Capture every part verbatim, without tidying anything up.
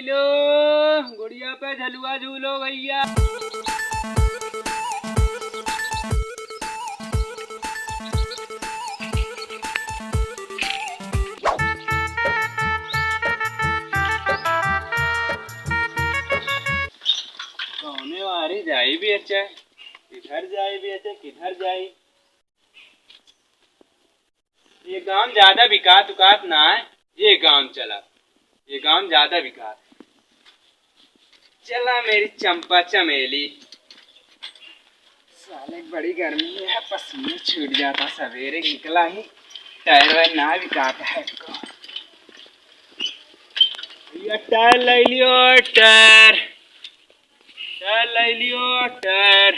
लो, गुड़िया पे झलुआ झूलो भइया। कौने वारी जाई भी अच्छा, किधर जाई भी अच्छा, किधर जाई? ये गांव ज्यादा बिकात उकात ना है, ये गांव चला, ये गांव ज्यादा बिकात। चला मेरी चंपा चमेली। साले बड़ी गर्मी है, पसीना छूट जाता, सवेरे निकला ही टायर वायर ना बिकात है को। भइया टायर ले लियो, टायर, टायर ले लियो, टायर।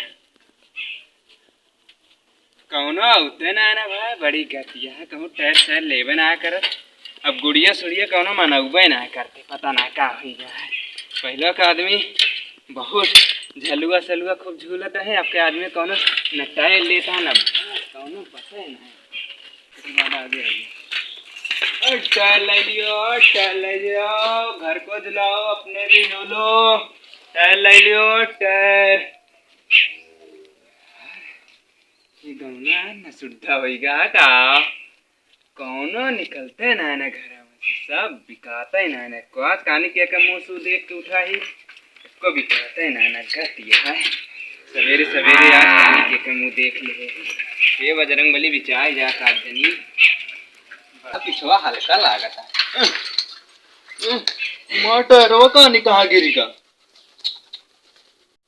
कौनो अउते ना ना भाई, बड़ी गतिया है, कहूँ टायर सायर लेबे ना करत। अब गुड़िया सुड़िया कौनो मनउबे ना करते, पता ना का हुई है। पहले का आदमी बहुत झलुआ सलुआ खूब झूलत रहे, अब के आदमी कौनो न टायर लेता ना, कौनो पता ही ना। ओए, टायर ले लियो, टायर ले लियो, घर को झुलाओ, अपने भी झूलो। टायर ले लियो, टायर। ये गौना न सुद्धा होइगा का? कौनो निकलते ना ना घर में से, सब बिकाते ना ना। को आज कानी के, के मुंह सु देख के उठा ही, को बिकाते ना ना गतिया है। सवेरे सवेरे आज कानी के, के मुंह देख ले। ये बजरंग बली बिचाई जा का जनी। बड़ा पिछवा हल्का लागता। मोटर वो कानी कहाँ गिरी का?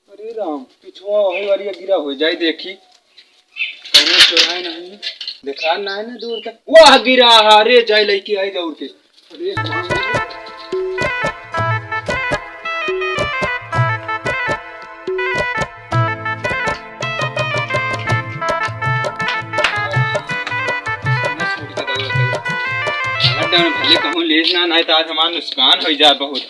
अरे राम, पिछवा वही वाली गिरा हो जाए, देखी। कौनो चोराए नहीं, देखा ना है ना दूर तक। वाह, गिरा, अरे जाए लइके आई दौड़ के। अरे राम। भले कहूँ लेस ना, नहीं तो आज हमार नुकसान हो जाए बहुत।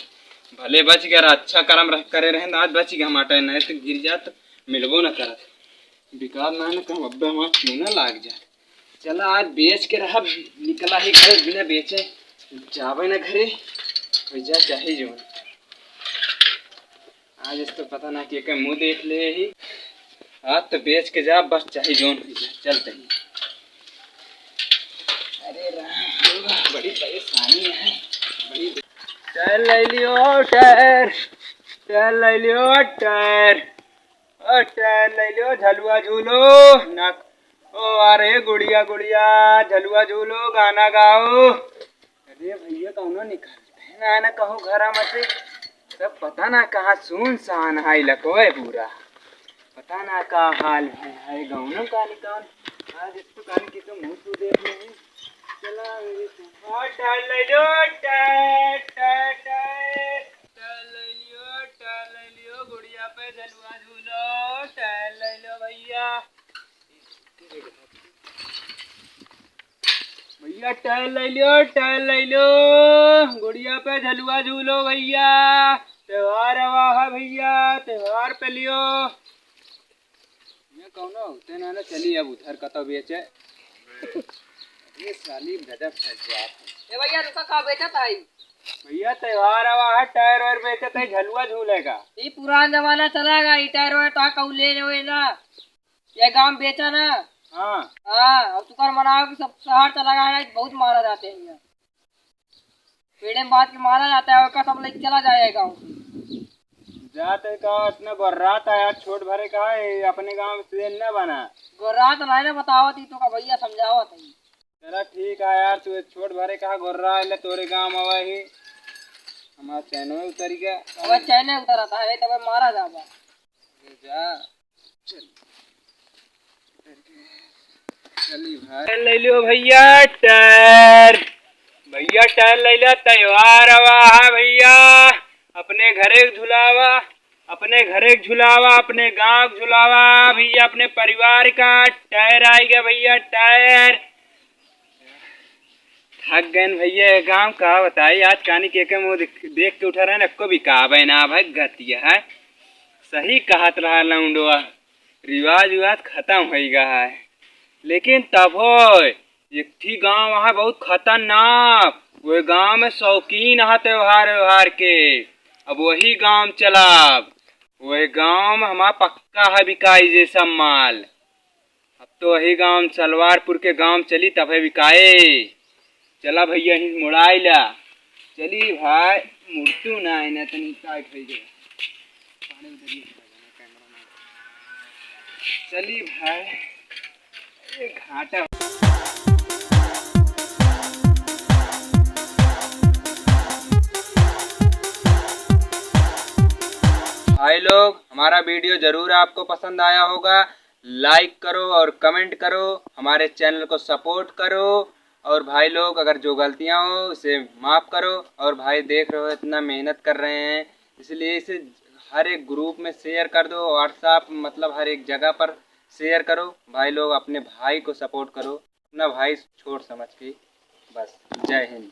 भले बच गया, अच्छा करम रह, करे रहे, आज बच गया, हमार टाइम नहीं तो गिर जात, मिलबो न करत। बेकार ना न कहूँ, अब्बे हमार चूना लाग जा। चला, आज बेच के रहा, निकला ही घर, बिना बेचे जावे न घरे, हो जा चाहे जो। आज इस तो पता ना के, के मुंह देख ले ही। आज तो बेच के जा, बस चाहे जोन हो जा, चलते ही। अरे राम, बड़ी परेशानी है, बड़ी। टायर ले लियो, टायर, टायर ले लियो, टायर। ओ टायर ले लियो, झलुआ झूलो ना। ओ अरे गुड़िया, गुड़िया, झलुआ झूलो, गाना गाओ। अरे भइया, कौनो निकलते ना ना कहूँ घरा में से। सब पता ना कहाँ सुनसान है लकोए पूरा। पता ना का हाल है, है गौनम का निकाल। आज इस दुकान की तो मुंह तू देख ले। चला मेरी तो। ओ टायर ले लो, टायर, टायर, टायर। टायर ले लियो, टायर ले लियो, गुड़िया पे झलुआ झूलो, टायर ले लियो भइया। भइया टायर ले लियो, टायर ले लियो, गुड़िया पे झलुआ झूलो भइया। त्योहार आवा है भइया, त्योहार पे लियो। ये कौनो होते ना ना चली अब उधर कतो बेचे। ये साली गजब फंस गया। ए भइया रुका, का बेचत है? भइया त्योहार आवा है, टायर वायर बेचत है, झलुआ झूलेगा। ये पुरान जमाना चला गया, ये टायर वायर तो कहूँ ले जावे ना। ये गांव बेचा ना। हाँ। हाँ, अब तुकार मनाओ कि सब शहर चला गया है, बहुत मारा जाते हैं यहाँ। पेड़े में बांध के मारा जाता है, और सब लेके चला जाएगा गाँव से। जाते का इतना गोर्रात है यार, छोट भरे का है, अपने गांव से न बना। गोर्रात नहीं ना बतावत ही तो का भइया समझावत है। चला ठीक है यार, तू छोट भरे का गोर्रा है, ले तोरे गांव आवा ही। हमारा चैनो उतरी गया। अब चैने उतरा था, ये तब मारा जाबा। ले जा। चल। चली भाई। टायर ले लियो भइया, टायर। भइया टायर ले लिया, त्योहार आवा है भइया। अपने घरे के झुलावा, अपने घरे के झुलावा, अपने गांव के झुलावा भइया, अपने परिवार का टायर आ गया भइया, टायर। थक गए भइया, ये गांव का बताई, आज कानी के, के मुंह देख, देख के उठा रहे हैं, एको बिकावे ना भाई, गतिया है। सही कहत रहा लौंडवा, रिवाज उवाज खत्म हो गया है, लेकिन तब हो एक ठी गांव है बहुत खतरनाक, वो गांव में शौकीन है त्योहार व्योहार के। अब वही गांव चलब। वही गांव में हमार पक्का है बिकाई जे सब माल। अब तो वही गांव, सलवारपुर के गांव चली, तबे बिकाए। चला भैया, ही मुड़ाई ला। चली भाई, मुड़तू ना है ना, तनी टाइट हो गया। पानी उधर ही है, कैमरा ना। चली भाई, ये घाटा। भाई लोग, हमारा वीडियो जरूर आपको पसंद आया होगा। लाइक करो और कमेंट करो, हमारे चैनल को सपोर्ट करो। और भाई लोग, अगर जो गलतियाँ हो, उसे माफ़ करो। और भाई, देख रहे हो, इतना मेहनत कर रहे हैं, इसलिए इसे हर एक ग्रुप में शेयर कर दो, WhatsApp, मतलब, हर एक जगह पर शेयर करो। भाई लोग, अपने भाई को सपोर्ट करो, अपना भाई छोट समझ के। बस, जय हिंद।